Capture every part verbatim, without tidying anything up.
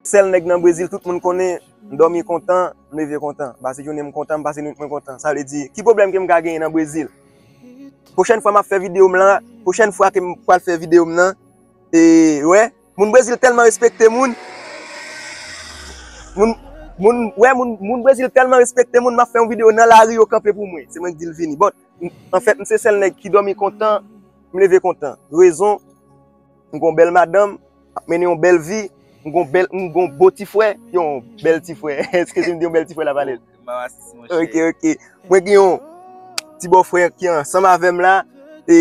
Sèl nèg nan Brezil, tout moun konnen, m dòmi kontan, m leve kontan. M pase jounen m kontan, m pase nwit mwen kontan. Sa vle di, ki pwoblèm ke m ka genyen nan Brezil? Pwochèn fwa m ap fè videyo m la, pwochèn fwa ke m pral fè videyo m nan, e, wè, moun Brezil tèlman respekte moun, moun, moun, wè, moun, moun Brezil tèlman respekte moun, m ap fè yon videyo nan lari, yo kanpe pou mwen. Se mwen ki di l vini. Bon, anfèt, m se sèl nèg ki dòmi kontan, m leve kontan. Rezon, m gon bèl madanm, m ap mennen yon bèl vi, m gon bèl, m gon bon ti frè, yon bèl ti frè. Èske si m di yon bèl ti frè la pale? Ok, ok. Mwen gen yon ti bòfrè ki ansanm avè m la, e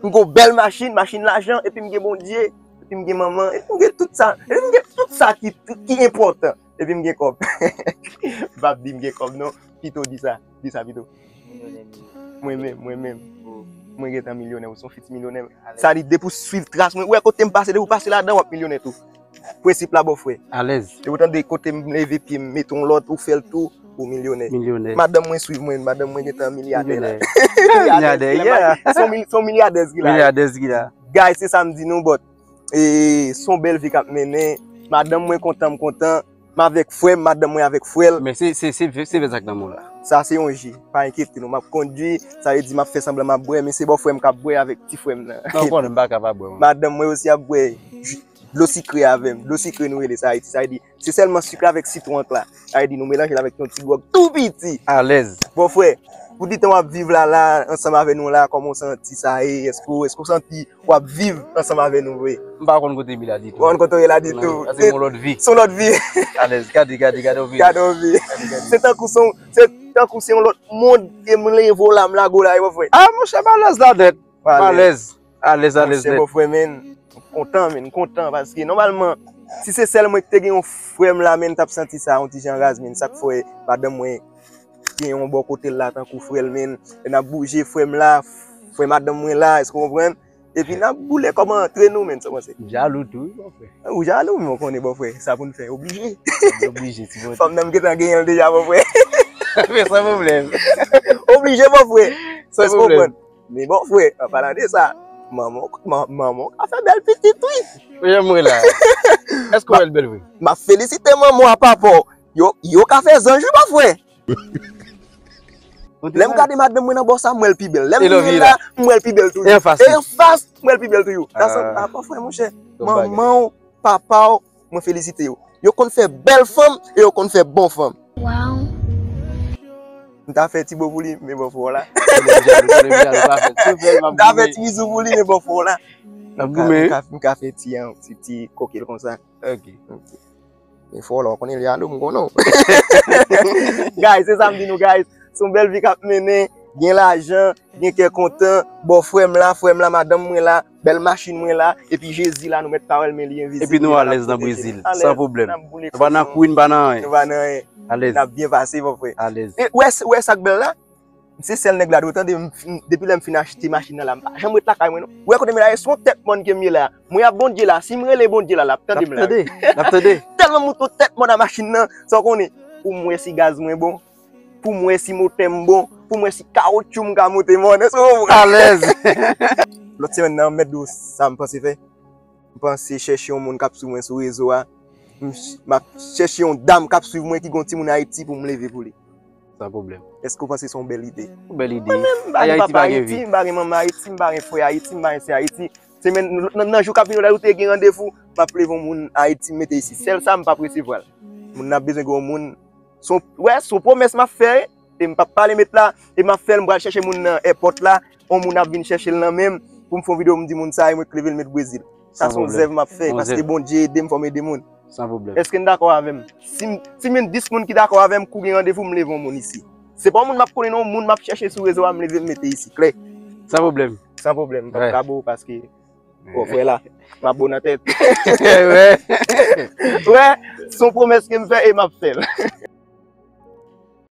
m gon bèl machin, machin lajan, epi m gen Bondye, epi m gen manman, epi m gen tout sa, epi m gen tout sa ki, ki enpòtan, epi m gen kòb. M p ap di m gen kòb non, pito di sa, di sa pito. Mwen menm, mwen menm. Mwen gentan milyonè, ou se yon fiti milyonè. Sa di depi w swiv tras mwen, ou wè kote m pase, depi w pase ladan, w ap milyonè tou. Prensip la, bòfrè. Alèz. Depi w tande kote m leve pye m, mete yon lòt, ou fè l tou, ou milyonè. Milyonè. Madanm mwen swiv mwen, madanm mwen gentan milyadè la. Milyonè. Milyadè, yeah. Se yon mil-, se yon milyadèz ki la. Milyadèz ki la. Guys, se sa m di nou, but, e, se yon bèl vi k ap mennen. Madanm mwen kontan, m kontan. M avèk frè m, madanm mwen avèk frè l. Men se, se, se, se vè sa k nan men w la. Sa se yon ji. Pa enkyete nou, m ap kondui, sa vle di m ap fè sanblan m ap bwè, men se bòfrè m k ap bwè avèk ti frè m nan. Non, ou konnen m pa ka pa bwè, mwen. Madanm mwen osi ap bwè ji, dlo sikre avè m. Dlo sikre nou rele sa Ayiti. Sa vle di, se sèlman sik la avèk sitwon an k la. Sa vle di, nou melanje l avèk yon ti gwòg tou piti. Alèz. Bòfrè, pou di tan w ap viv la, la, ansanm avè nou la, kòman w santi sa ye? Èske w, èske w santi w ap viv ansanm avè nou vre? M pa konn kote m ye la ditou. Ou pa konn kote w ye la ditou. Non, se yon lòt vi. Se yon lòt vi. Alèz, gade, gade, gade yon vi. Gade yon vi. Gade, gade. Se tankou se yon, se tankou se yon lòt mond ke m leve w la, m lage w la, bòfrè. Ah, monchè, m alèz la nèt. M alèz. Alèz, alèz, alèz nèt. Monchè, bòfrè, men, m kontan, men, m kontan, paske nòmalman, si se sèl mwen ki te gen yon frè m la, men, m t ap santi sa, yon ti jan raz, men, sa k fè madanm mwen gen yon bò kote l la tankou frè l, men, lè n ap bouje, frè m la, frè madanm mwen la, èske w konprann? Epi n ap boule kòb antre nou, men, sa w panse? M jalou tou, wi, bòfrè. Ou jalou, men w konnen, bòfrè, sa pou n fè, oblije. Oblije, ti bòfrè. Fanm nan m gentan genyen l deja, bòfrè. Men san pwoblèm. Oblije, bòfrè. San pwoblèm. Èske w konprann? Men bòfrè, an palan de sa, manman w, man-, manman w ka fè bèl pitit, wi. Ou janm wè la. Èske w wè l bèl vre? M ap felisite manman w ak papa w. Yo, yo ka fè zanj, wi, bòfrè. Lè m gade madanm mwen nan bò sa, m wè l pi bèl. Lè m vire la, m wè l pi bèl toujou. E anfas li. E anfas, m wè l pi bèl toujou. Sa se, ah, bòfrè, monchè. Manman w, papa w, mwen felisite yo. Yo konn fè bèl fanm e yo konn fè bon fanm. Wow. M ta fè ti bo pou li, men bòfrè w la. M ta fè ti bizou pou li, men bòfrè w la. M ka, m ka, m ka fè ti, an, ti, ti koke l konsa. Ok. Ok. Men fò la, w konnen l jalou, m konnen w. Guys, se sa m di nou, guys. Se yon bèl vi k ap mennen, gen lajan, gen kè kontan, bòfrè m la, frè m la, madanm mwen la, bèl machin mwen la, epi Jezi la, nou mèt pa wè l, men li envizib, li la, l ap pwoteje nou. Epi nou alèz nan Brezil, san pwoblèm. Nou pa nan kwi, nou pa nan anyen. Nou pa nan anyen. Alèz. N ap byen pase, bòfrè. Alèz. E, ou wè, ou wè sa k bèl la? Se sèl nèg la, dwe tande, m fin, depi lè m fin achte machin nan la, m pa janm ret lakay mwen, non. Ou wè kote m ye la, e se yon tèt mòn ke m ye la. Mwen ap Bondye la, si m rele Bondye la, l ap tande m la. L ap tande, l ap tande. Tèlman m moute yon tèt mòn a machin nan, sa w konnen. Pou m wè si gaz mwen bon, pou m wè si motè m bon, pou m wè si kawotchou m ka moute mòn. Èske w konprann? Alèz. Lòt semèn nan, m mèt di w sa m panse fè. M panse chèche yon moun k ap swiv mwen sou rezo a. M ch-, m ap chèche yon dam k ap swiv mwen ki gon timoun Ayiti pou m leve pou li. San pwoblèm. Èske w panse se yon bèl ide? Yon bèl ide. Mwen menm, m pa gen papa Ayiti, m pa gen manman Ayiti, m pa gen frè Ayiti, m pa gen sè Ayiti. Semèn, nan, nan jou k ap vini yo, lè ou te gen randevou, m ap leve yon moun Ayiti, m mete isi. Sèl sa, m p ap resevwa l. Moun nan ap bezwen gen yon moun. Se yon, wè, se yon pwomès m ap fè, e m p ap pale met la, e m ap fè l, m pral chèche moun nan èpòt la, yon moun ap vin chèche l nan men m, pou m fè yon videyo, m di moun sa, e mwen k leve l met Brezil. Sa se yon zèv m ap fè, paske Bondye ede m, fò m ede moun. San pwoblèm. Èske n dakò avè m? Si m, si m jwenn dis moun ki dakò avè m, kou gen randevou, m leve yon moun isi. Se pa yon moun m ap konnen non, yon moun m ap chèche sou rezo a, m leve m mete isi. Klè? San pwoblèm. San pwoblèm. M p ap ka bo w paske, bon, frè la, m ap bo w nan tèt. Wè. Wè, se yon pwomès ke m fè e m ap fè l.